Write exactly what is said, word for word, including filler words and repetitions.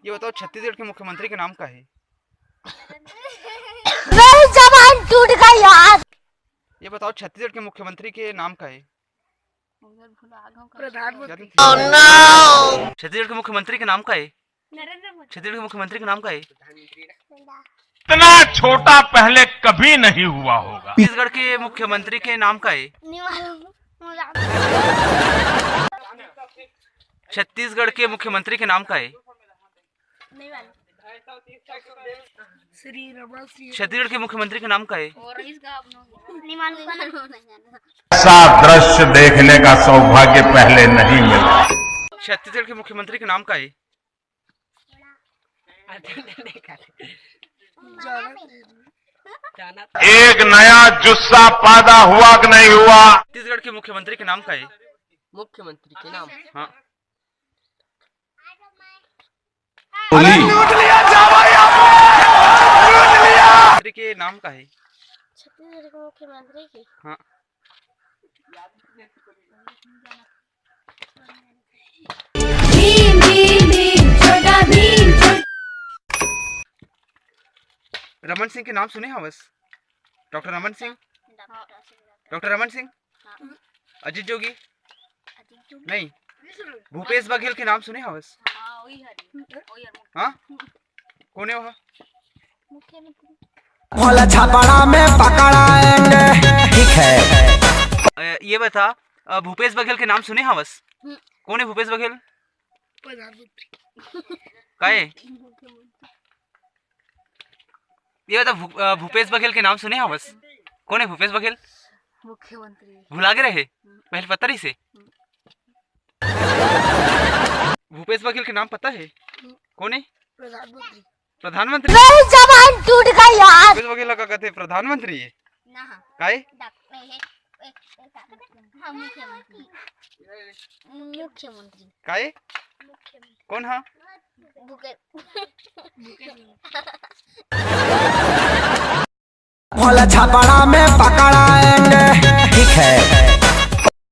ये बताओ, छत्तीसगढ़ के मुख्यमंत्री के नाम का है? मेरी जबान टूट गई यार। ये बताओ, छत्तीसगढ़ के मुख्यमंत्री के नाम का है? प्रधानमंत्री। छत्तीसगढ़ के मुख्यमंत्री के नाम का है? छत्तीसगढ़ के मुख्यमंत्री के नाम का है? इतना छोटा पहले कभी नहीं हुआ होगा। छत्तीसगढ़ के मुख्यमंत्री के नाम का है? छत्तीसगढ़ के मुख्यमंत्री के नाम का है? श्री रमन सिंह। छत्तीसगढ़ के मुख्यमंत्री के नाम का है? नहीं मालूम। ऐसा दृश्य देखने का सौभाग्य पहले नहीं मिला। छत्तीसगढ़ के मुख्यमंत्री के नाम का है? एक नया जुस्सा पैदा हुआ कि नहीं हुआ? छत्तीसगढ़ के मुख्यमंत्री के नाम का है? मुख्यमंत्री के नाम। हाँ। बोली। मुख्यमंत्री के नाम का है? छत्तीसगढ़ के मुख्यमंत्री की। हाँ। भीम भीम भीम, छोटा भीम, छोटा रमन सिंह के नाम सुने हवस? डॉक्टर रमन सिंह। डॉक्टर रमन सिंह। अजीत जोगी। नहीं। भूपेश बघेल के नाम सुने हवस? हाँ। कोन हे वह? भोला छापड़ा में पकड़ा एंड ठीक है। अ, ये बता, अ, भूपेश बघेल के नाम सुने हवस? कोन हे भूपेश बघेल? प्रधानमंत्री। काय? ये बता, भू-, अ, भूपेश बघेल के नाम सुने हवस? कोन हे भूपेश बघेल? मुख्यमंत्री। भुला गे रहे? पहले पता रहिसे? भूपेश बघेल के नाम पता है? कोन हे? प्रधानमंत्री। प्रधानमंत्री। मेरी जबान टूट गई यार। भूपेश बघेल ला का कथे, प्रधानमंत्री हे? ना। काय? डॉक्टर हे, ए, ए, का कहते हैं? हाँ, मुख्यमंत्री। मुख्यमंत्री। काय? कोन हा? भूपेश। भोला छापड़ा में पकड़ा एंड ठीक है।